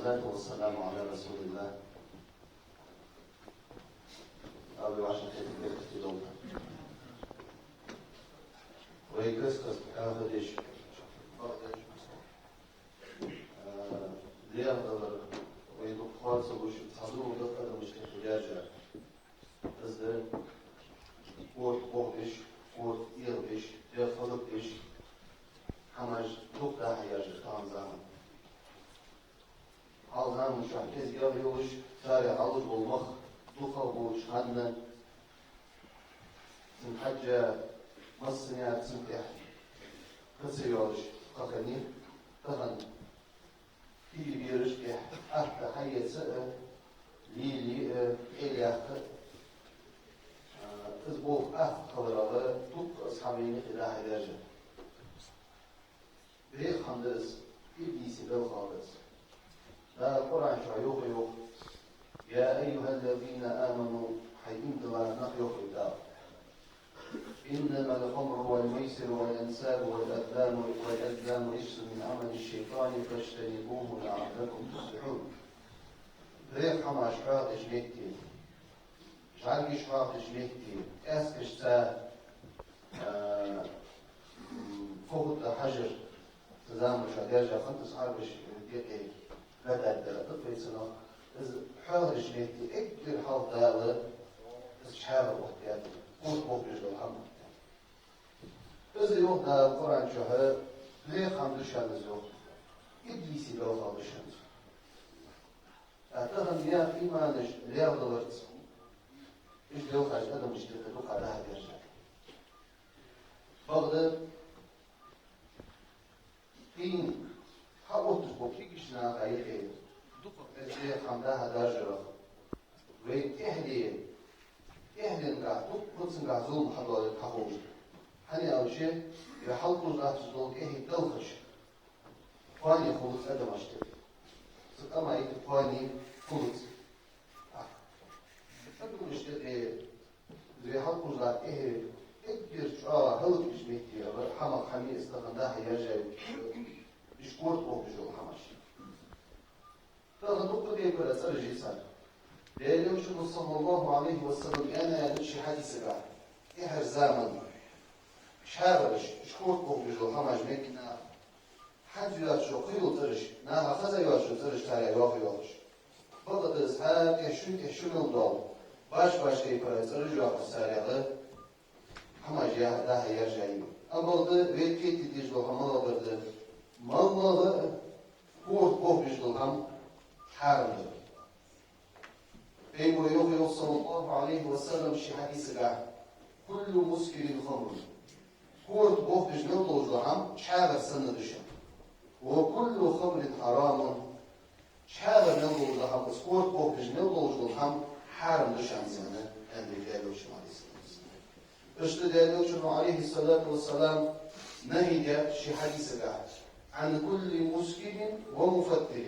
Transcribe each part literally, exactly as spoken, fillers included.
والصلاة والسلام على رسول الله. Алла вешта хетар беркате долда. Вай каст-каста хьехадеш, бакъдеш, а, леладалар, вай дукха хоза луш, цхьа зуламаш да адамашта тӀа хьадаьржа. Из да корта бохабеш, корта эгӀабеш, дегӀ хӀалакдеш хӀамаш дукха дӀа-хьа яьржа тахан заман. Хьалха заман чухь кӀезига йолаш, царех хьалхашка бола мах дукхагӀа болча хана, цун хьежжа массане а цун тӀехьа ха ца йоалаш кхахани, тахан кегий бераш тӀехьа атта хьаэца а, лелае а, кӀелъяккха а, из болх атта хиларах дукха из хӀама вайна юкъе дӀа-хьа даьржад. Вай хӀама да из, иблиса белхал да из. Дала Къуръан чу йоах, йоах: «يا أيها الذين آمنوا», хӀай иман диллача нах, йоах Дала. «إنما الخمر والميسر والأنصاب والأزلام، والأزلام رجس من عمل الشيطان فاجتنبوه لعلكم تفلحون». Вай хӀамаш хьоахадеш метте, жӀаргаш хьоахадеш метте, аьскаш ца, а, м, фу хургда хьажар, цу заман чухь даьржа хиннад из, хьарбаш декъе гадаьдар да вай цунах. Из хьоахадеш метте эггара хьалха Дала из чхьагӀар оттадаьд, корта бохабеш дола хӀама оттадаьд. Из йоах Дала Къуръан чухь, вай хӀама да шоана из, йоах. Иблиса белхал да шоана из. ТӀаккха тахан наьха иманаш леладаларца, уж белхаш адамашта юкъе дукха дӀа-хьа даьржад. Бакъда, кхы хьаотташ бола кегийча наха юкъе дукха кӀезига хӀама дӀа-хьа даржарах, вай тӀехьале, тӀехьленгахь дукха цунгахь зулам хьадоалийта хьаховш да. ХӀана аьлча, вай хьалкхувш латташ дола тӀехье далхаш кхоане хулац адамашта юкъе. Цу къамаьла тӀа кхоане хулац. Адамашта юкъе, вай хьалкхувш латта тӀехье эггара чӀоагӀа хӀалакдеш метте, хӀама, хӀама я из тахан дӀа-хьа яьржа йолаш, уж корта бохабеш йола хӀамаш. Тахан дукха тайпара цӀераш я цар. Даьла Элчано, صلى الله عليه وسلم, аьннад ший хьадисагахь: тӀехьарча заман чхьагӀараш, уж корта бохабеш йола хӀамаш, мегаш наха хьадж йоацаш йола кхыйола цӀераш, наха хеза йоацаш йола цӀераш царех йоахе йоахаш. Бакъда из хьа тӀехьа шун тӀехьа шу мел дола, баш-баш тайпара цӀераш йоахаш царех хӀамаш я дӀа-хьа яьржа я. Амма бакъда вай кхетаде дезаш дола хӀама малагӀа да? МоллагӀа а корта бохабеш дола хӀама хьарам да. Пайхамара йоах, йоах, صلى الله عليه وسلم, ший хьадисагахь: «كل مسكر خمر». Корта бохабеш мел долаш дола хӀама чхьагӀар санна да шоана. «وكل خمر حرام». ЧхьагӀар мел долаш дола хӀама, из корта бохабеш мел долаш дола хӀама хьарам да шоана, аьнна, аьннад Даьла Элчано, عليه الصلاة والسلام. Иштта Даьла Элчано, عليه الصلاة والسلام, нахьи даьд ший хьадисагахь: «عن كل مسكر ومفتر».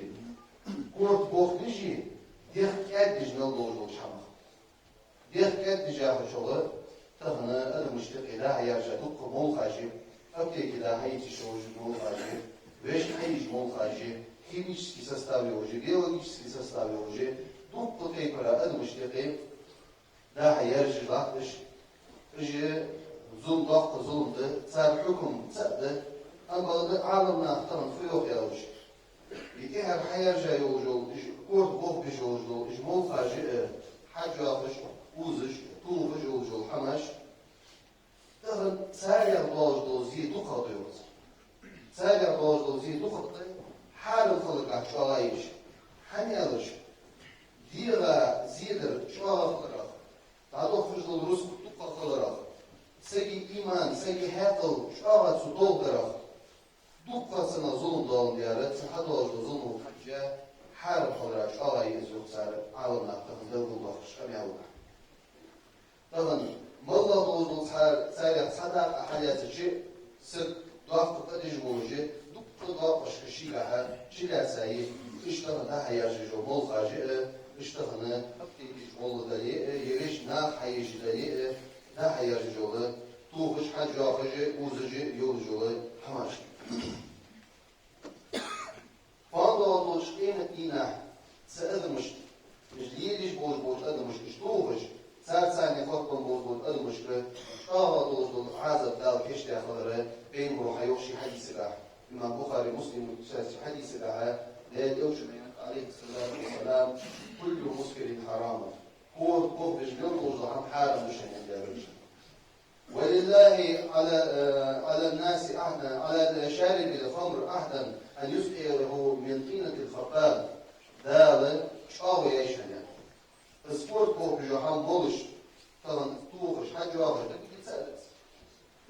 Корта бохабеш а, дегӀ кӀаьддеш мел долаш долча хӀамах. ДегӀ кӀаьддеш яхачох тахан адамашта юкъе дӀа-хьа яьржа дукха молхаш я, аптеке дӀа-хьа ийцаш йолаш молхаш я, вешта хьаеш молхаш я, химический состав йолаш я, биологический состав йолаш я, дукха тайпара адамашта юкъе дӀа-хьа яьржа латташ, уж зул-, доккха зулам да, цар хьукам цаӀ да. Амма бакъда Ӏаламнаха тахан фу йоах аьлча, из тӀехьара хьаяьржа йолаш йола, уж корта бохабеш йолаш йола, уж молхаш а, хьаж йоахаш, узаш, тухаш йолаш йола хӀамаш, тахан царех доаллаш дола зе дукхагӀа да, йоах цар. Царех доаллаш дола зе дукхагӀа да, хьарам хиларгахь чӀоагӀа йиш. ХӀана аьлча, дегӀа зе дар чӀоагӀа хиларах, дӀадохкаш дола рузкъа дукха хиларах, сага иман, сага хьаькъал чӀоагӀа цу долх дарах, дукха цунах зулам доаладаьр, цунна хьадоалаш дола зулам хьежжа, хьарам хиларах чӀоагӀа я из, йоах цар, Ӏаламнаха тахан белгалдоахаш къамаьл да. Тахан моллагӀа долаш дола цар-, царех цхьа дакъа хьалаьцача, саг доккха къа деш волаш, дукха доакъашка шийгахьа чулаьца я, уж тахан дӀа-хьа яьржа йола молхаш а, уж тахан аптекаш гӀолла дале а, е вешта наха хьаеш дале а, дӀа-хьа яьржа йола, тухаш, хьаж йоахаш, узаш йолаш йола хӀамаш. Фонда долча къематдийнахьа цу адамашта, уж лелаеш болаш болча адамашка, уж тохаш, цар царна хоттабенна болаш болча адамашка чӀоагӀа долаш дола Ӏазап Дала кийчдаь хилар Пайхамаро хьайоах ший хьадисагахьа. Имам Бухари, Муслима шоай хьадисагахьа, Даьла Элчано аьннад, Ӏалайхи ссалату вассалам: «كل مسكر حرام». Корта бохабеш мел долаш дола хӀама хьарам да шоана, аьннад Даьла Элчано. «ولله على، على الناس عهدا، على شارب الخمر عهدا أن يسقيه من طينة الخبال». Дала чӀоагӀо яьй шоана, аьннад. Из корта бохабеш йола хӀама волаш, тахан тохаш, хьажжа йоахаш, дагадеце а дац.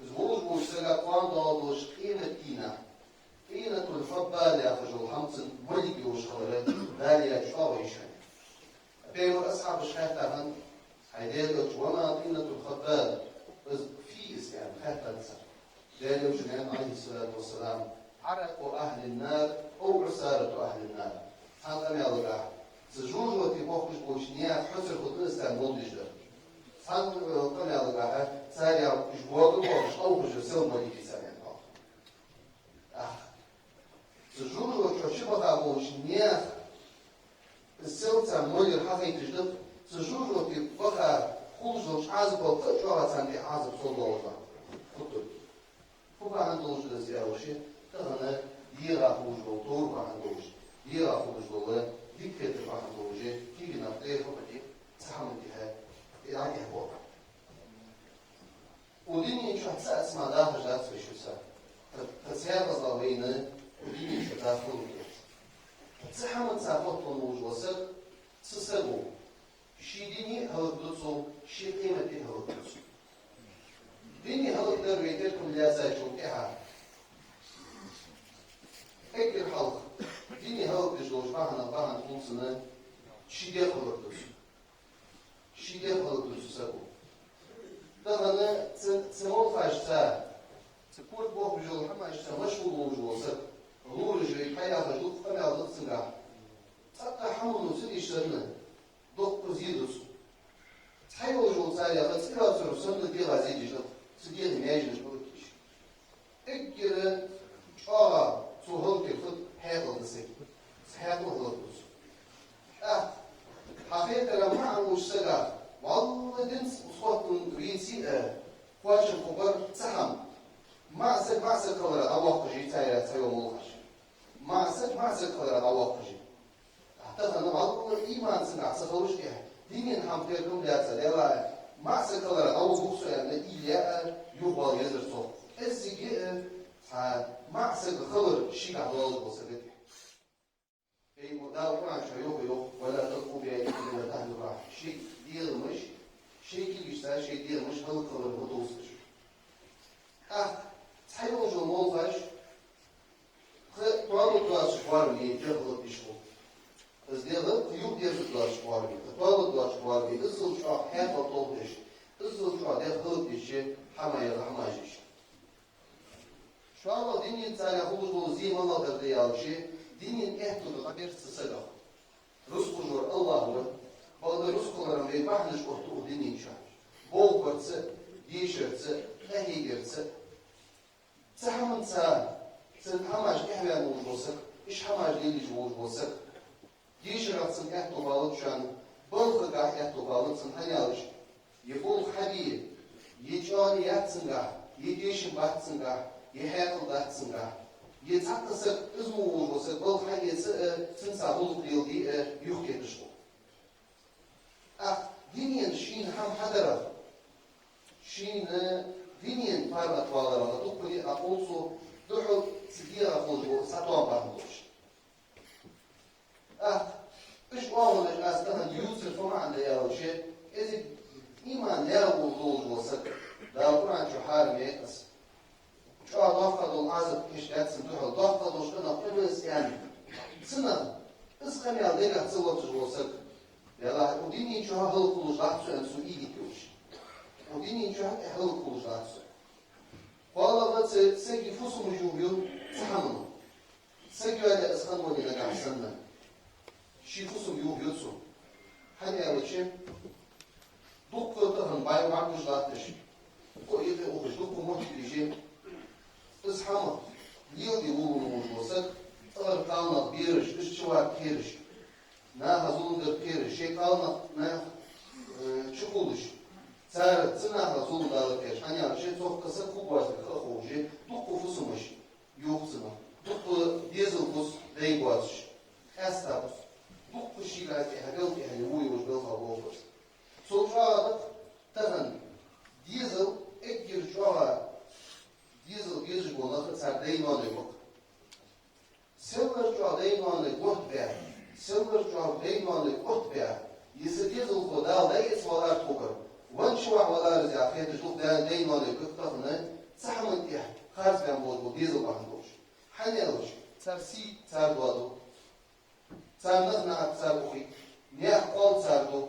Из волаш волча сага кхоана доагӀаш долча къематдийнахьа «طينة الخبال» яхаш йола хӀама цунна моллиг йолаш хилар Дала яь чӀоагӀо я шоана. Пайхамара асхьабашка хаьттад хӀанз: «ХӀай Даьла Элча, وما طينة الخبال؟ Из фу я из?» — аьнна, хаьттад цар. Даьла Элчано аьннад, Ӏалайхи ссалату вассалам: «عرق أهل النار أو عصارة أهل النار». Цхьан къамаьлагахьа, цу жожагӀате боахкаш болча наьха хьоцар хул из, царна молла деш дар. Цхьан, э, къамаьлагахьа, царех уж бода боахаш, къовхаш сел моллиг я царна, аьннад. Ах, цу жожагӀате чу баха болча наьха сел царна моллар хьахайташ да-кх, цу жожагӀате баха хулаш долча Ӏазапах кхы а чӀоагӀа царна тӀа Ӏазап сел долаш да. Хутур. Фу бахьан долаш да из аьлча, тахан дегӀа хулаш дола товр бахьан долаш, дегӀа хулаш дола дика хетар бахьан долаш, кегий нах тӀехьа а баьнна, цу хӀаман тӀа, тӀехьа а баьнна. Укх дунен чу цхьаккха а ма дахаш дац вай шуца. Тха, тха цхьаькхаза вайна укх дунен чу даха хӀама дац. Цу хӀаманца хоттавенна волаш вола саг, цу саго ший дуне а хӀалакду цо, ший къемат а хӀалакду цо. Дуне хӀалакдар вай теркам лаьцачул тӀехьагӀа, эггара хьалха, дуне хӀалакдеш долча бахьанех бахьан хул цунна, ший дегӀ хӀалакду цо. Ший дегӀ хӀалакду цу саго. Тахан цу, цу молхашца, цу корта бохабеш йолча хӀамашца машгӀул волаш вола саг, лораш вайга хьаяхаш дукха къамаьл да-кх цунгахьа. ЦӀаккха хӀамано ца деш санна, дукха зе ду цо. Цхьайолча царех цӀи йоацар санна дегӀа зе деш да-кх, цу дегӀа маьженаш балакеш. Эггара чӀоагӀа цо хӀалакъяр фуд? Хьаькъал да сага. Цу хьаькъало хӀалакду цо. ТӀаккха хьахетар маӀан волча сага, валлахӀи, динца хоттавенна веце а, кхоачам хургбар цхьа хӀама. МаӀа саг маӀа саг хиларах дӀавоаккхаш я царех цхьайола молхаш. МаӀа саг маӀа саг хиларах дӀавоаккхаш я. Тахан валлахӀи иман цунгахьа ца хилча а, дунен хӀаман теркам лаьца, Даьла, маӀа саг хиларах дӀавоаккхаргва со аьнна, уйла яь а, юхавала везар цох. КӀеззига а цхьа маӀа саг хилар шийгахьа долаш вола сага тӀа. Пайхамара Дала Къуръан чу йоах, йоах: «ولا تلقوا بأيديكم إلى التهلكة». Шоай дегӀамаш, шоай кулгашца шоай дегӀамаш хӀалакхилара ма довзалаш. ТӀаккха цхьайолча молхаш, кхы тоалургдоацача боараме дегӀ хӀалакдеш хул. Из дегӀ кхы юхадерзаргдоацача боараме, кхы тоалургдоацача боараме, иззал чӀоагӀа хьаькъал тохадеш, иззал чӀоагӀа дегӀ хӀалакдеш хӀама яр хӀамаш я уж. ШоллагӀа, дунен царех хулаш дола зе малагӀдар да аьлча, дунен аьттув да къаберца сагах. Рузкъа лургвар АллахӀ ва, бакъда рузкъа лурама вай бахьанаш отт укх дунен чу. Болх барца, дешарца, къахьегарца. Цу хӀаманца, цу хӀамашта тӀехьаваьнна волаш вола саг, уж хӀамаш лелаеш волаш вола саг, дешарах цунна аьттув хилац шоана, балхагахьа аьттув хилац цунна, хӀана аьлча, е болх хьабе, е чӀоагӀа яц цунгахьа, е дешам бац цунгахьа, е хьаькъал дац цунгахьа, е цхьаккха саг, из мо волаш вола саг балха хьаэца а, цунца гӀулакх леладе а юхакхеташ хул. ТӀаккха дунен шийна хӀама хьадарах, шийна дунен паргӀата валарах дуккха а дӀакъовл цо, духхьал цу дегӀа хулаш вола сатоам бахьан долаш. ТӀаккха уж оагӀонаш аз тахан ювцар фу маӀан да аьлча, кӀезига иман лаьгӀа волаш вола саг, Дала Къуръан чу хьарам яьй из. ЧӀоагӀа доккха дола Ӏазап кийчдаьд цунна духьал, доккха долча къинах къинойс аьнна. Цунах из къамаьл дегах ца лоацаш вола саг, Даьлахьа, укх дунен чу хӀалакхулаш латт со аьнна, цо ийгӀа йолаш. Укх дунен чу тӀехьа хӀалакхулаш латт со. КхоалагӀа, цу сага фусам юхаю цу хӀамано. Саг йоалае из хиннавале нагахьа санна, ший фусам юхаю цо. ХӀана аьлча, дуккха тахан бӀаргагуш латташ, кхо юкъе ухаш, дуккха моттигаш я, из хӀама леладе волавенна волаш вола саг, Цар кхалнах бераш, уж чу варх кхераш, наха зулам дар кхераш, шоай кхалнах наха, э, чу хулаш, цар цу наха зулам далар кхераш, хӀана аьлча цох кхы саг хургвоацилга ха а ховш, дукха фусамаш йохцана, дукха дезал бус дайбоацаш, къаьста бус, дукха шийга тӀехьа белха тӀехьа вуй уж белхал бохург. Цул чӀоагӀа да тахан дезал эггара чӀоагӀа дезал безаш бола нах цар дай-ноаной ба-кх. Селлара чӀоагӀа дай-ноаной готта баь, селлара чӀоагӀа дай-ноаной готта баь, из дезалхо Дала дӀаэца валар тхогара, веннача вахь валар из яха хеташ дукха дай-, дай-ноаной ба-кх тахан цу хӀаман тӀехьа харцбаьнна болаш бола дезал бахьан долаш. ХӀана аьлча цар сий цар доаду, цар нах наӀарга цар ухий, наьха кхоал цар ду,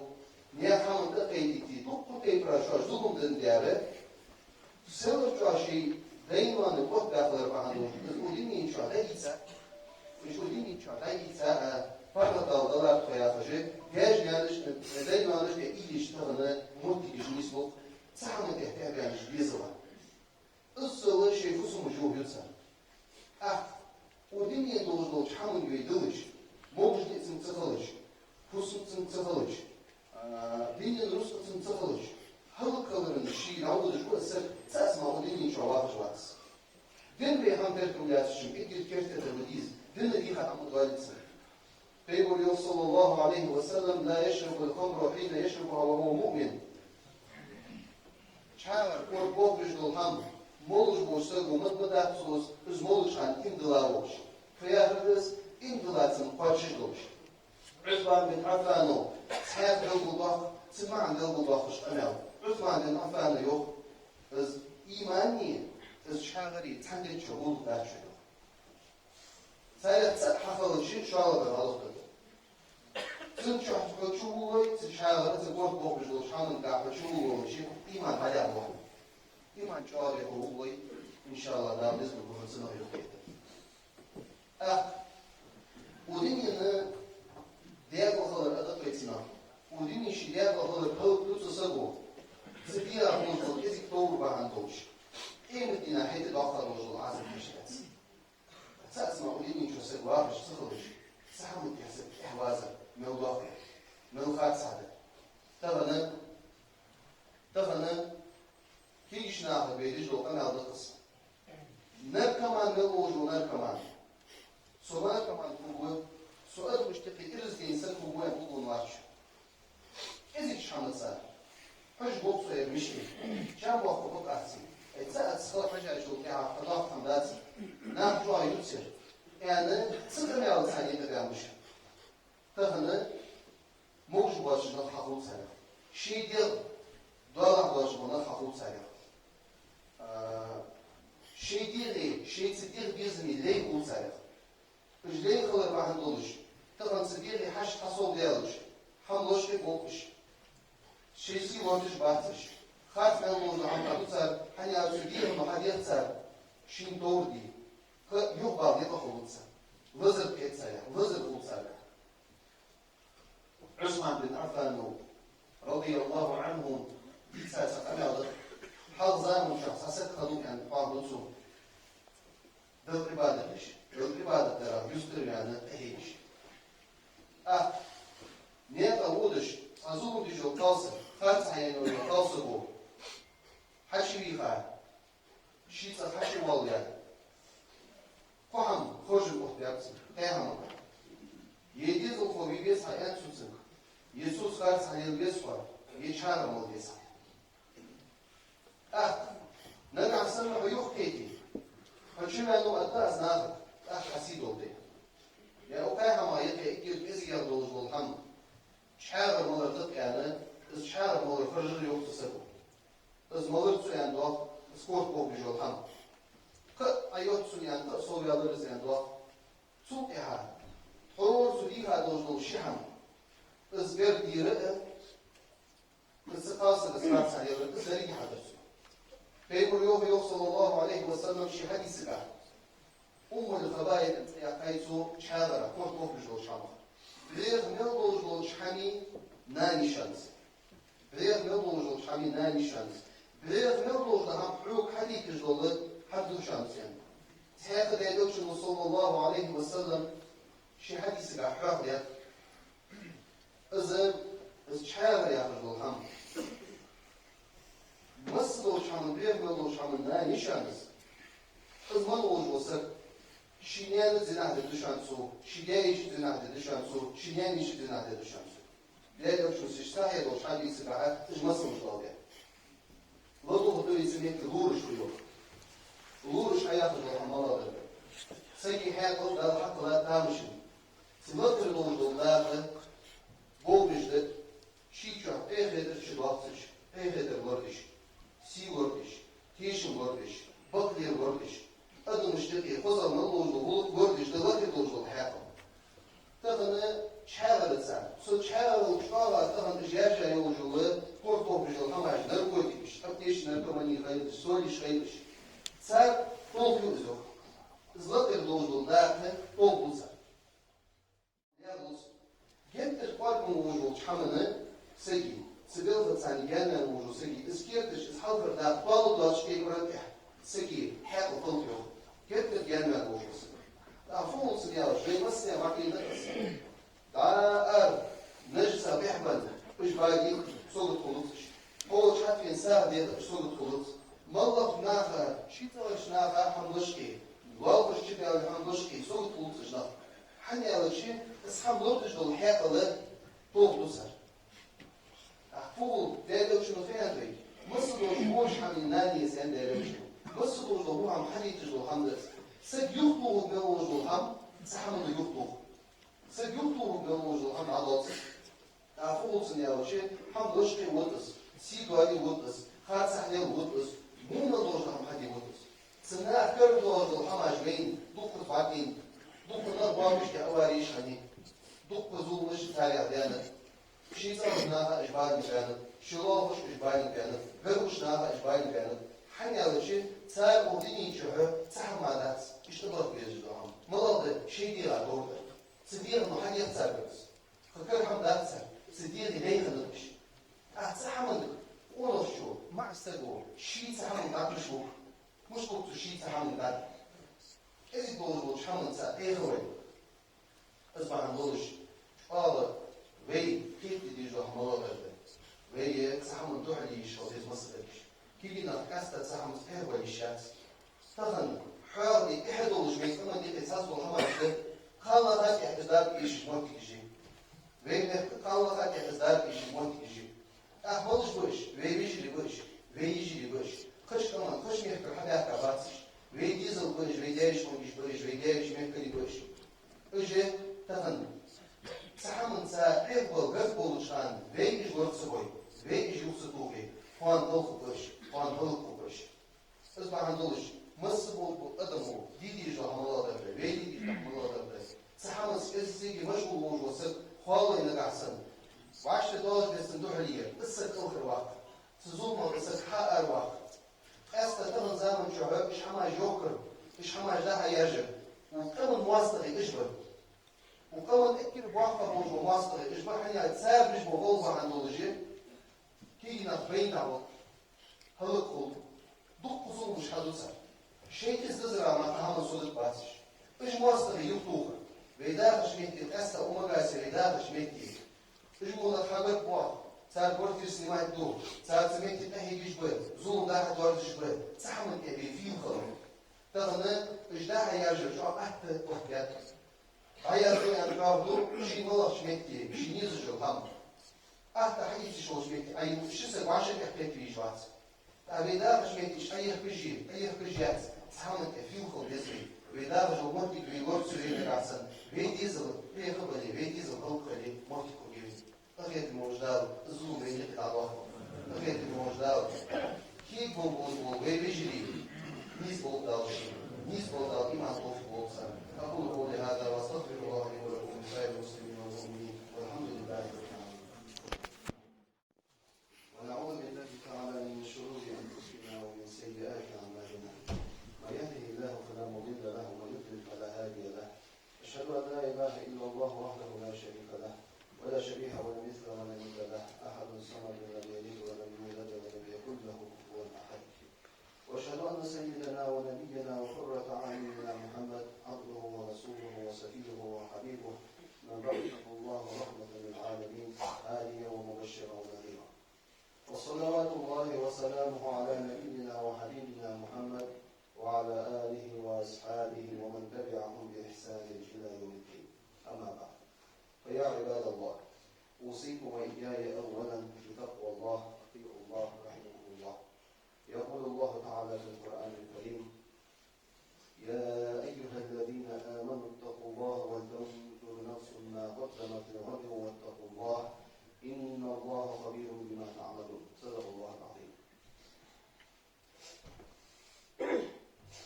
наьха хӀаман тӀа кхайдийти, дуккха тайпара шоаш зулам даьннадар, селлара чӀоагӀа шоай дай-ноаной готта баь хилар бахьан долаш, из укх дунен чу дӀаийца, из укх дунен чу дӀаийца, а, паргӀата Дала далар тхо яхаш, даьша-наьнашта, дай-ноаношта тӀа ийдеш тахан моттигаш нийслу-кх цу хӀаман тӀехьа тӀехбаьннача дезала. Из селла шоай фусамаш йохаю цар. ТӀаккха укх дунен долаш долча хӀаман йой далаш, могашал а цунга ца хилча, фусам цунга ца хилча, а, дунен рузкъа цунга ца хилча, хӀалакхиларах ший дӀаводаш ва из саг, цаӀ ма укх дунен чу вахаш вац. Дин бе хӀама теркам лаьцачунга эггара керттера дар ва деза, дина дийха хӀама доаллица. Пайхамара йоах, صلى الله عليه وسلم: «لا يشرب الخمر حين يشربها وهو مؤمن». ЧхьагӀар, корта бохабеш дола хӀама молаш волча саго ма, ма даккха цо из, из молача хана иман дилла волаш. Фу яхар да из? Иман диллача санна кхоачаш долаш. Ӏусман бин Ӏаффана цхьаькха белгалдоаккх, цун маӀан белгалдоаккхаш къамаьл. Ӏусман бин Ӏаффана йоах: из имани, из чхьагӀари цхьан ден чу гӀулакх дац, йоах. Царех цаӀ хьахилча, шоллагӀа гӀулакх да. Цун чу хьо чувуллой, цу чхьагӀара, цу корта бохабеш долча хӀамангахьа хьо чувуллой, иман хьадаьлча. Иман чӀоагӀа дехо вуллой, иншааллахӀ, Дала низ лургва хьона цунах юхакхетар. ТӀаккха укх дунен даькъала хилар а да-кх вай цунах. Укх дунен ший даькъала хилар хӀалакду цу саго, цу дегӀа хулаш дола кӀезига товр бахьан долаш, къематдийнахьа хӀаьта доккха долаш дола Ӏазап хьаштац. ЦаӀ ма укх дунен чу саг вахаш ца хилча, цу хӀаман тӀехьа саг тӀехьавазар мел доккха, мел харцахьа да. Тахан, тахан кегийча нахага вай деш дола къамаьл да-кх из. Наркоман мел волаш ва наркоман. Со наркоман хургва, со адамашта юкъе ираз дайна саг хургва аьнна гуллун вац. КӀезигача хӀамаца хьожаргва-кх цо ер мишта, чам боаккхаргба-кх цунна. Ай, цаӀ ца хила хьажачул тӀехьагӀа кхы доккха хӀама дац, нах чӀоагӀа ювцар, аьнна, цу къамаьлаца цхьана юкъе баьннаб уж. Тахан могаш боацаш нах хьахул царех. Ший дегӀ доалахьа доацаш бола нах хьахул царех. А, ший дегӀа, ший цу дегӀа безаме лай хул царех. Уж лай хилар бахьан долаш, тахан цу дегӀа хьашт хьасовдаьлча, хӀама лочкъе болх беш, шоай сий лоацаш бац уж. Харц мел ловш дола хӀама хьаду цар, хӀана аьлча цу дегӀа ма хьадех цар шийна товр де. ХӀаъ, юхабала никъ хулац цар. Лазар кхет царех, лазар хул царех. Ӏусман бин Ӏаффана, رضي الله عنه, дийца цхьа къамаьл да. Хьалха заман чухь цхьа саг хиннав аьнна хьоахаду цо. Далла Ӏибадат деш, Далла Ӏибадат дарах юстара ваьнна къахьегаш. ТӀаккха наькъа водаш, цхьа зулам деш йола кхалсаг, харцахьа яьнна йола кхалсаго хьачувийха, ший цӀагӀа хьачувоалаяь, кхо хӀама хоржам оттабаьб цунга, кхаь хӀамах. Е дезалхо ве веза хьо, аьннад цо цунга, е соца харцахьа лела веза хьо, е чхьагӀар мала деза хьо. ТӀаккха нагахьа санна хьо юхакхете, хьо чуваьннав атта аз нахага, тӀаккха хьа сий долда. Е укх кхаь хӀамах юкъе эггара кӀезигагӀа долаш дола хӀама чхьагӀар малар да-кх аьнна, из чхьагӀар малар хоржар йоах цу саго. Из малар цо аьнна доагӀа, из корта бохабеш йола хӀама. Кхы а Ӏайотт сона аьнна, кхы а совваьлар из аьнна доагӀа. Цул тӀехьагӀа тхьовра цо дийха долаш дола ши хӀама, из бер дийра а, из цу кхалсага харцахьа лелар а, из деррига хьадар цо. Пайхамара йоах, йоах, صلى الله عليه وسلم, ший хьадисагахь: «أم الخبائث» аьнна цӀи яьккхай цо чхьагӀара, корта бохабеш долча хӀамах. БӀеха мел долаш долча хӀаман нана я шоана из. БӀеха мел долаш долча хӀаман нана я шоана из. БӀеха мел долаш дола хӀама хьога хьадийхкаш дола хӀама да шоана из, аьнна. Хьаькъал Даьла Элчано, صلى الله عليه وسلم, ший хьадисагахь хьоахадаьд. Из, из чхьагӀар яхаш дола хӀама, масса долча хӀаман, бехк мел долча хӀаман нана я шоана из. Из мел волаш вола саг, ший наьна зинахь дергда шоана цо, ший даь-йиша зинахь дергда шоана цо, ший наьна-йиша зинахь дергда шоана цо. Даьла Элчано ший сахьихь долча хьадисагахь уж масалаш доаладаьд. ЛадувгӀа да из, цу метте лораш хул йоах. Лораш хьаяхаш дола хӀама малагӀа да? Сага хьаькъал Дала хьакхелла тамашийна. Цу лакхера долаш дола дакъа болх беш да, ший чухь къахетар чудоаккхаш, къахетар лорадеш, сий лорадеш, тешам лорадеш, бакълер лорадеш, адамашта юкъе хозагӀа мел долаш дола гӀулакх лорадеш да лакхера долаш дола хьаькъал. Тахан чхьагӀараца, цу чхьагӀарал чӀоагӀа тахан уж яржа йолаш йола, кортохаш йола хӀамаш, наркотикаш, аптечни наркомани хилалаш, солаш хилалаш, цар толху я из йоах. Из лакхера долаш дола дакъа толху цар. Геттара кӀоаргвенна волаш волча хӀаман сага, цу белхаца гаьнаваьнна волаш волча сага, из керташ, из хьалхара дакъа кхоалагӀа доацача кепара тӀехьа сага хьаькъал хилалу йоах. Геттара гаьнаваьнна волаш вола саг. ТӀаккха фу хул цунна аьлча, вай массане а бакъийна да из. ДӀа ара нажаса бӀехбенна уж бади, сагот хулац уж. Кхоачаш хьатӀавена сагӀа дехаш, сагот хулац. МалагӀча наха, ший цӀагӀарча наха хӀама лочкъаде, лоалахошта чубаьнна хӀама лочкъаде, сагот хулац уж нах. ХӀана аьлча, из хӀама лорадеш дола хьаькъал толху да цар. ТӀаккха фу хул, Даьла Элчано фу аьннад вайга? Масса долча воча хӀаман нана я из, аьннад Даьла Элчано. Масса долаш дола во хӀама хьадайташ дола хӀама да из. Саг юхатохаргволаш вола хӀама цу хӀамано юхатох. Саг юхатохаргволаш вола хӀама дӀадоал цунна. ТӀаккха фу хул цунна аьлча, хӀама лочкъаде вода из, сий доаде вода из, харцахьа лела вода из, мел долаш дола хӀама хьаде вода из. Цу наха кара доагӀаш дола хӀамаш вайна дуккха тӀа бакъийна, дуккха нах боагӀаш да авареш хиннай, дуккха зуламаш царех даьннад. Ший цӀагӀарча наха уж баьннаб, ший лоалахошта уж баьннаб, гаргарча наха уж баьннаб. ХӀана аьлча, цар укх дунен чухь цхьа хӀама дац, иштта барт безаш дола хӀама. МалагӀа да? Шоай дегӀа говрдар. Цу дегӀано хьадех цар из. Кхы кара хӀама дац цар, цу дегӀа лай хиннад уж. ТӀаккха цу хӀаманга къонахчо, маӀа саго ший цу хӀаманга дӀакхаш вуг. Мишта вуг цо ший цу хӀаманга дӀа? КӀезига долаш долча хӀаманца Ӏехаваь. Из бахьан долаш, чӀоагӀа вай кхетаде дезаш дола хӀама малагӀа да? Вай цу хӀаман духьала езаш хила деза массадараш. Кегий нах къаьстта цу хӀаманца Ӏехабала йиш яц. Тахан хьоахаде тӀехьа долаш вай къаман юкъе цхьацца дола хӀамаш да: кхалнаха тӀехьа из дарба эшаш моттигаш я. Вай мехка кхалнаха тӀехьа из дарба эшаш моттигаш я. ТӀаккха малаш ба уж? Вай вежарий ба уж, вай йижарий ба уж. Кхыча къаман, кхыча мехкара хьабаьхка бац уж. Вай дезал ба уж, вай даь-йиша, вай йижарий ба уж, вай даь-йиша мехкарий ба уж. Уж тахан цу хӀаманца Ӏехабала гарга болча хана вай уж лора ца бой, вай уж юха ца тохе, кхоана талхаргба уж, кхоана хӀалакхургба уж. Из бахьан долаш, масса бола адамо де дезаш дола хӀама малагӀа да, вай де дезаш дола хӀама малагӀа да? Цу хӀаманца кӀезига машгӀул волаш вола саг, кхоалагӀа нагахьа санна, вӀаштӀехьадоалаш беса цунна духьале, из саг кӀалхарваккха, цу зуламах из саг хьаараваккха. Къаьстта тахан заман чухь уж хӀамаш йохкар, уж хӀамаш дӀа-хьа яржар укх къаман моастагӀий уж ба. Укх къаман эггара боккхагӀа болаш бола моастагӀий уж ба, хӀана аьлча цар беш бола гӀулакх бахьан долаш, кегий нах байна дӀавода, хӀалакхул, дуккха зуламаш хьаду цар. Шоай кӀезига дезара мара цу хӀаман сагот бац уж. Уж моастагӀий юхатохар вай дахача метте, къаьстта укх Магасе вай дахача метте. Уж мо нах хьагаргабоах, цар квартира снимать ду, цар цу метте къахьегаш ба, зулам дӀа-хьа доаржадеш ба, цу хӀаман тӀа вай фийла хила. Тахан уж дӀа-хьа яржар чӀоагӀа атта оттадаьд. ДӀаязду аьнна чӀоагӀа да ший малагӀча метте, ший низ йола хӀама. Атта хьаийца йиш йолча метте Ӏайилла ши саг вӀашагӀкхетта кхетаве йиш вац. ТӀаккха вай дахача метте уж Ӏоехкаш я, Ӏоехкаш яц, цу хӀаман тӀа фийла хила деза вай. Вай дахаш дола моттиг вай лора ца веннагахьа санна, вай дезал Ӏехабале, вай дезал хӀалакхилале моттиг хургья вайна. Къахетаме волча Дала из зулам вайна юкъе дӀадоаккхалба. Къахетаме волча Дала кегабовла бола вай вежарий нийсбовлда Дала шийна, нийсбовлда Дала иман, товфикъ лолда царна. أقول قولي هذا وأستغفر الله لي ولكم ولسائر المسلمين والمؤمنين والحمد لله رب العالمين. ونعوذ بالله تعالى من شرور أنفسنا ومن سيئات أعمالنا. من يهده الله فلا مضل له ومن يضلل فلا هادي له. أشهد أن لا إله إلا الله وحده لا شريك له، ولا شبيه ولا مثل ولا ند له، أحد الصمد لم يلد ولم يولد ولم يكن له كفوا أحد. وأشهد أن سيدنا ونبينا وقرة أعيننا محمد عبده ورسوله وصفيه وحبيبه، من بعثه الله رحمة للعالمين، هاديا ومبشرا ونذيرا. وصلوات الله وسلامه على نبينا وحبيبنا محمد وعلى آله وأصحابه ومن تبعهم بإحسان إلى يوم الدين. أما بعد، فيا عباد الله، أوصيكم وإياي أولا بتقوى الله، أطيعوا الله رحمكم الله. يقول الله تعالى في القرآن الكريم: يا أيها الذين آمنوا اتقوا الله ولتنظر نفس ما قدمت لغد واتقوا الله إن الله خبير بما تعملون. صدق الله العظيم.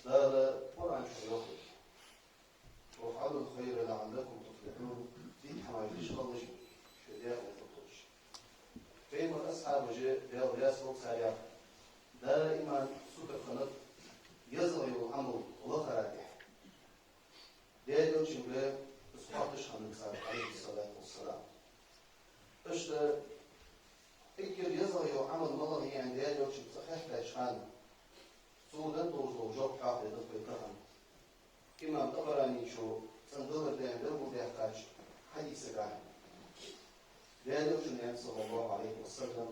Дала Къуръан чу йоах: وافعلوا الخير لعلكم تفلحون. Дика хӀамаш деш хилалаш, шо декъала хургдолаш. Пайхамара асхьабаш, Даьла раьза хилва царех, даим сутара хиннад езагӀа йола Ӏамал лахара тӀехьа. Даьла Элчанга из хоатташ хиннад цар, عليه الصلاة والسلام. Иштта эггара езагӀа йола Ӏамал малагӀа я аьнна Даьла Элчанга цкъа хаьттача хана, цо денна долаш дола жоп хьоахадаьд вай тахан. Имам ТӀабаранечо цӀена далар даьнна белгалдаьккхача хьадисагахь Даьла Элчано аьннад, صلى الله عليه وسلم: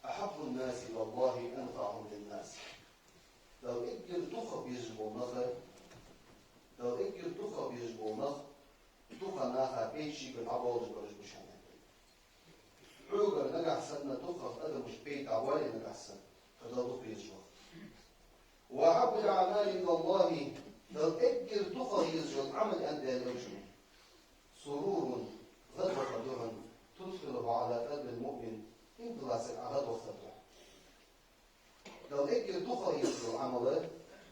أحب الناس إلى الله أنفعهم للناس. Далла эггара дукхагӀа безаш бола нах, Далла эггара дукхагӀа безаш бола нах, дукха наха пайда шийгара дӀабоалаш бараш ба шоана. Хьогара нагахьа санна дукхагӀа адамашта пайда дӀабоале нагахьа санна, хьо Далла дукха везаш вац. وأحب الأعمال إلى الله, Далла эггара дукхагӀа езаш йола Ӏамал, аьннад Даьла Элчано, سرور, гӀадвахар да хьона, تدخله على قلب المؤمن, иман дола сага Ӏа гӀадвахийтар да хьона. Далла эггара дукхагӀа езаш йола Ӏамал,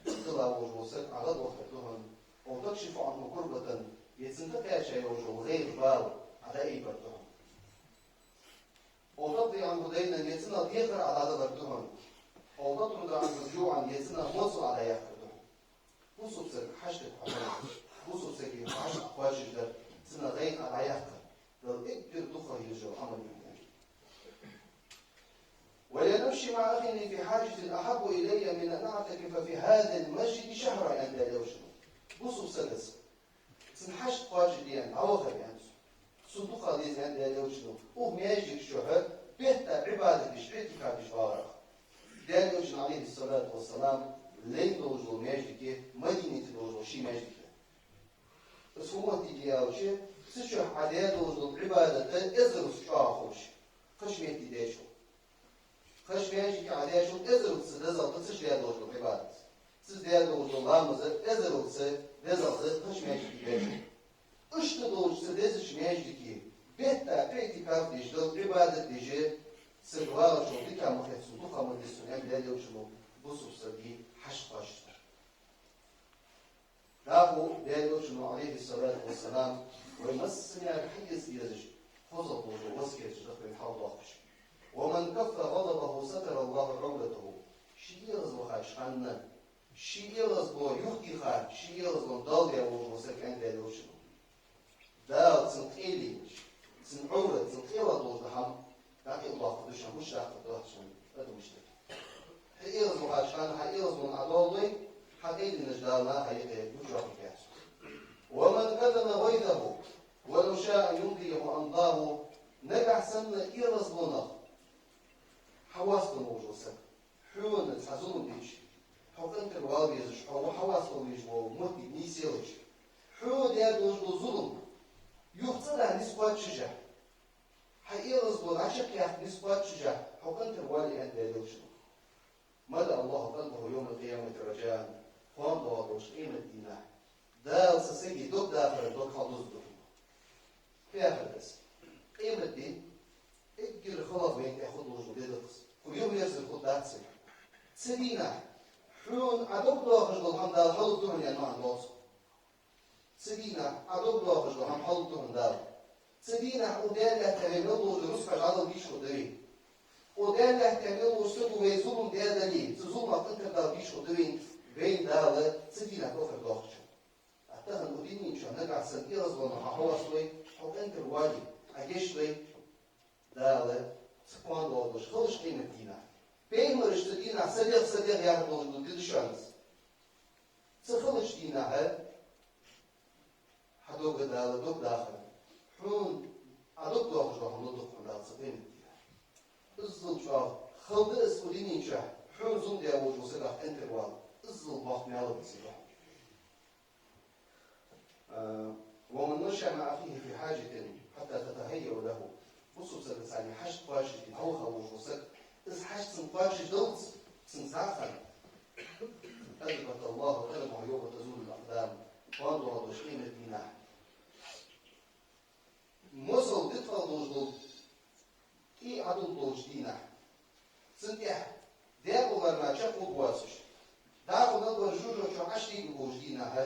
иман дола волаш вола саг Ӏа гӀадвахийтар да хьона, أو تكشف عنه كربة, е цунна тӀакхаьча йолаш йола гӀайгӀа, бала Ӏа дӀаайбар да хьона. أو تقضي عنه دينا, е цунах декхар Ӏа дӀадалар да хьона. أو تطرد عنه جوعا, е цунах моцал Ӏа дӀаяккхар да хьона. Бусалба саг хьаштага хьахьокхаш, бусалба сага хьашт кхоачашдар, цунах гӀайгӀа Ӏа дӀаяккхар, Далла эггара дукхагӀа езаш йола Ӏамал я. ولأن أمشي مع أخي في حاجة أحب إلي من أن أعتكف في هذا المسجد شهرا, аьннад Даьла Элчано. Бусалба сагаца цун хьашт кхоачашде аьнна дӀавахар, аьннад цо, сона дукха деза, аьннад Даьла Элчано, укх маьждига чу бетта Ӏибадат деш, иӀтикаф деш вагӀарах. Даьла Элчан, عليه الصلاة والسلام, лайна долаш дола маьждиг Мадинате долаш дола ший маьждиг да. Из фу моттиг я аьлча, цу чу Ӏа даь долаш дола Ӏибадат эзарза чӀоагӀа хулаш, кхыча метте даьчул. Кхыча маьждиге Ӏа даьчул эзарза дезагӀа да цу чу даь долаш дола Ӏибадат. Цу чу даь долаш дола ламаз эзарза дезагӀа да кхыча маьждиге даьчул. Иштта долча цу дезача маьждиге бетта иӀтикаф деш, Далла Ӏибадат деш саг вагӀачул дикагӀа ма хет сона, дукхагӀа ма деза сона, аьннад Даьла Элчано, бусалба сага хьашт кхоачашдар. ДӀахо Даьла Элчано, عليه الصلاة والسلام, вай массанена хьаэца дезаш хозагӀа дола васкет да вайна хьалхадоахаш: ومن كف غضبه ستر الله عورته. Ший эгӀазвахача хана ший эгӀазло юхатеха, ший эгӀазлон доал даь волаш вола саг, аьннад Даьла Элчано, Дала цун къайленаш, цун Ӏоврат, цун къайла долаш дола хӀама дӀакъайладоаккхаргда шоана, гучадаккхаргдоацар шоана адамашта. Хьо эгӀазвахача хана хьа эгӀазлон Ӏа доал дой, хьа къайленаш Дала наха юкъе гучайоаккхаргьяц. ومن كظم غيظه ولو شاء أن يمضيه أمضاه. Нагахьа санна эгӀазлонах хьавоастам волаш вола саг хьона цхьа зулам дича, хьо къинтӀера вала везаш, хьо хьавоастам везаш вола моттиг нийсъелча, хьона даь долаш дола зулам юха цӀадаха низ кхоачашехь, хьа эгӀазло дӀачакхъяккха низ кхоачашехь, хьо къинтӀера воале, аьннад Даьла Элчано, ملأ الله قلبه يوم القيامة رجاء. Кхоана доагӀаш долча къематдийнахьа Дала цу сага дог дахара дог хьалдузаргда хьона. Фу яхар да из? Къематди эггара халагӀа вайна тӀа хургдолаш дола ди да-кх из. Кхы юхаверзар хургдац из. Цу дийнахьа хьона Ӏа дог доахаш дола хӀама Дала хьалургда хьона, аьнна маӀан да цун. Цу дийнахьа Ӏа дог доахаш дола хӀама хьалургда хьона Дала. Цу дийнахьа укх даьна лаьтта вай мел долча рузкъаш Ӏа Дала дийша хургда вайна. Укх даьна лаьтта мел волча саго вайна зулам даь дале, цу зуламах къинтӀера Дала дийша хургда вайна, вайна Дала цу дийнахьа говргдоахача. А тахан укх дунен чу нагахьа санна эгӀазлонах хьо хьавоасталой, хьо къинтӀера воале, Ӏа гешт дой, Дала цу кхоана доагӀаш долча халача къематдийнахьа Пайхамараш цу дийнахьа: «Са дегӀ, са дегӀ», яхар долаш да, дидишанца. Цу хилча дийнахьа хьа дог Дала дог дахар, хьона Ӏа дог дохаш дола хӀама лургда хьона Дала цу къематдийнахьа. Иззал чӀоагӀа хала да из укх дунен чу, хьона зулам даь волча сагах къинтӀера вала. Иззал боккха маьл да из духьа. А, «ومن مشى مع أخيه في حاجة حتى تتهيأ له». Бусалба сагаца хьашт кхоачашде дӀаваха волаш вола саг, из хьашт цунна кхоачашдаллалца, цунца хьахинна, «أدركه الله قدمه يوم تزول الأقدام». Кхоана доагӀаш долча къематдийнахьа мосал дитхал долаш дола тӀий Ӏодуллаш долча дийнахьа, цунна тӀехьа декъала мара чакхбувлаш воацаш, дӀахо мел дола жожагӀате чу Ӏочудига болча дийнахьа,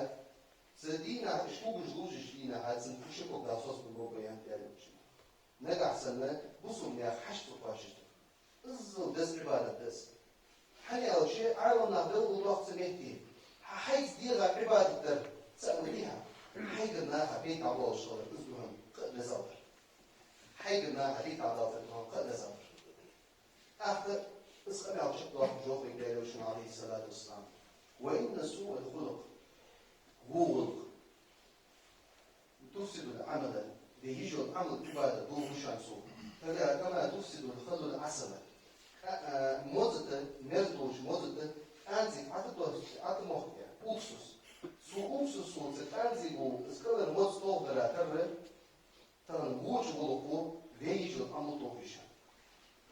цу дийнахьа иштта кугаш лувчача дийнахьа, цунна кхы ши ког Дала соцабергба, аьннад Даьла Элчано. Нагахьа санна бусалба наьха хьашт ца кхоачашдале, иззал деза Ӏибадат да из. ХӀана аьлча, Ӏаламнаха белгалдоаккх цу метте, хьа хьайца дегӀа Ӏибадат дар цаӀ ма дий хьа, хьайгара наха пайда болаш хилар, из да хьона кхы а дезагӀдар. Хьайгара наха пайда далар да хьона кхы а дезагӀдар. ТӀаккха из къамаьл чакхдоаккх Даьла Элчано, عليه الصلاة والسلام: «وإن سوء الخلق», во гӀулакх, «تفسد العمل», вай еш йола Ӏамал, Ӏибадат дохаш да цо. «كما، كما تفسد الخل العسل». А, а, моцата, мерза долча моцата кӀанзига Ӏотоха-, Ӏотохаргда уксус. Цу уксусо, цу кӀанзиго, из кӀалхара моцал тохадара тарра, тахан воча гӀулакхо вай еш йола Ӏамал тохаш да.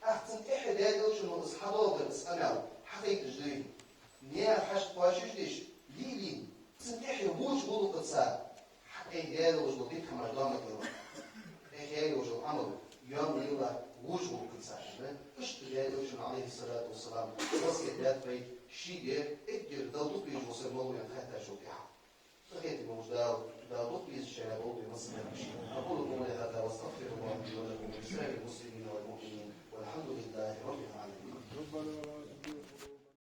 ТӀаккха цунна тӀехьа Даьла Элчано из хьадоаладаьр, из къамаьл хьахайташ да вайна. Наьха хьашт кхоачашдеш, лий-лий, цунна тӀехьа воча гӀулакхаца хьа-, тӀехьа яь йолаш дола дика хӀамаш доамат лела. ТӀехьа яь йолаш йола Ӏамал йоамал лела воча гӀулакхаца, аьнна. Иштта Даьла Элчано, عليه الصلاة والسلام, васкет даьд вайна, шийга эггара Далла дукха безаш вола саг малув аьнна хаьттачул тӀехьагӀа. Цу хетаме волча Дала, Дала дукха безачарех долда вай массанех а.